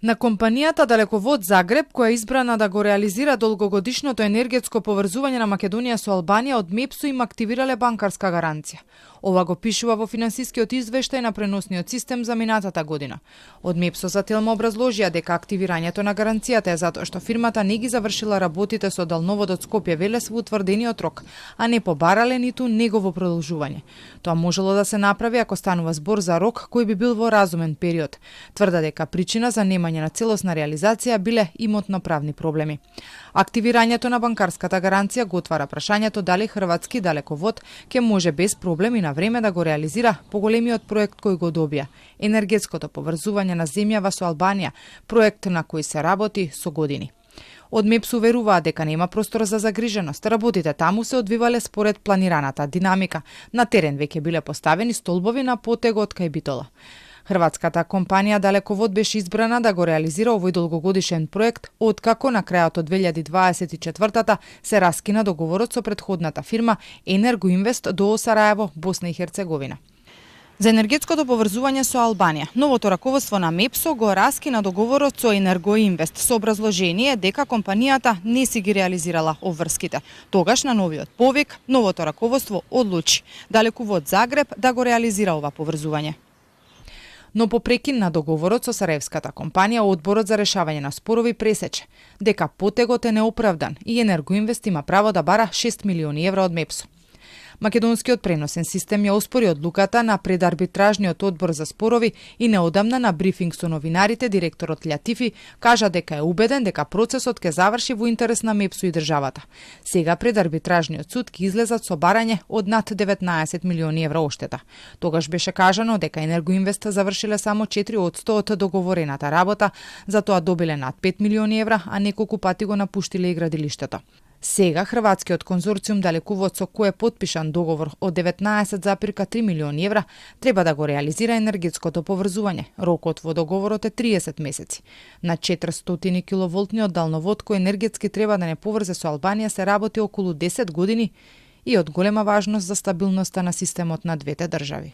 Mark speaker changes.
Speaker 1: На компанијата Далековод Загреб, која е избрана да го реализира долгогодишното енергетско поврзување на Македонија со Албанија, од МЕПСО им активирале банкарска гаранција. Ова го пишува во финансискиот извештај на преносниот систем за минатата година. Од МЕПСО за Телма образложија дека активирањето на гаранцијата е затоа што фирмата не ги завршила работите со далноводот Скопје Велес во утврдениот рок, а не побарале ниту негово продолжување. Тоа можело да се направи ако станува збор за рок кој би бил во разумен период. Тврда дека причина за немање на целосна реализација биле имотно-правни проблеми. Активирањето на банкарската гаранција го отвара прашањето дали хрватски Далековод ќе може без проблеми на време да го реализира поголемиот проект кој го добија – енергетското поврзување на земјава со Албанија, проект на кој се работи со години. Од МЕПСО веруваат дека нема простор за загриженост. Работите таму се одвивале според планираната динамика. На терен веќе биле поставени столбови на потегот кај Битола. Хрватската компанија Далековод беше избрана да го реализира овој долгогодишен проект, откако на крајот од 2024-та се раскина договорот со претходната фирма Енергоинвест до Сараево, Босна и Херцеговина. За енергетското поврзување со Албанија, новото раководство на МЕПСО го раскина договорот со Енергоинвест со образложение дека компанијата не си ги реализирала обврските. Тогаш на новиот повик, новото раководство одлучи Далековод Загреб да го реализира ова поврзување. Но по прекин на договорот со сараевската компанија, одборот за решавање на спорови пресече дека потегот е неоправдан и Енергоинвест има право да бара 6 милиони евра од МЕПСО. Македонскиот преносен систем ја оспори одлуката на предарбитражниот одбор за спорови и неодамна на брифинг со новинарите директорот Лјатифи кажа дека е убеден дека процесот ќе заврши во интерес на МЕПСО и државата. Сега предарбитражниот суд ќе излезат со барање од над 19 милиони евра оштета. Тогаш беше кажано дека Енергоинвест завршиле само 4% од договорената работа, затоа добиле над 5 милиони евра, а неколку пати го напуштиле и градилиштето. Сега хрватскиот конзорциум Далековод со кој е потпишан договор од 19,3 милиони евра треба да го реализира енергетското поврзување. Рокот во договорот е 30 месеци. На 400 киловолтниот далновод кој енергетски треба да не поврзе со Албанија се работи околу 10 години и од голема важност за стабилноста на системот на двете држави.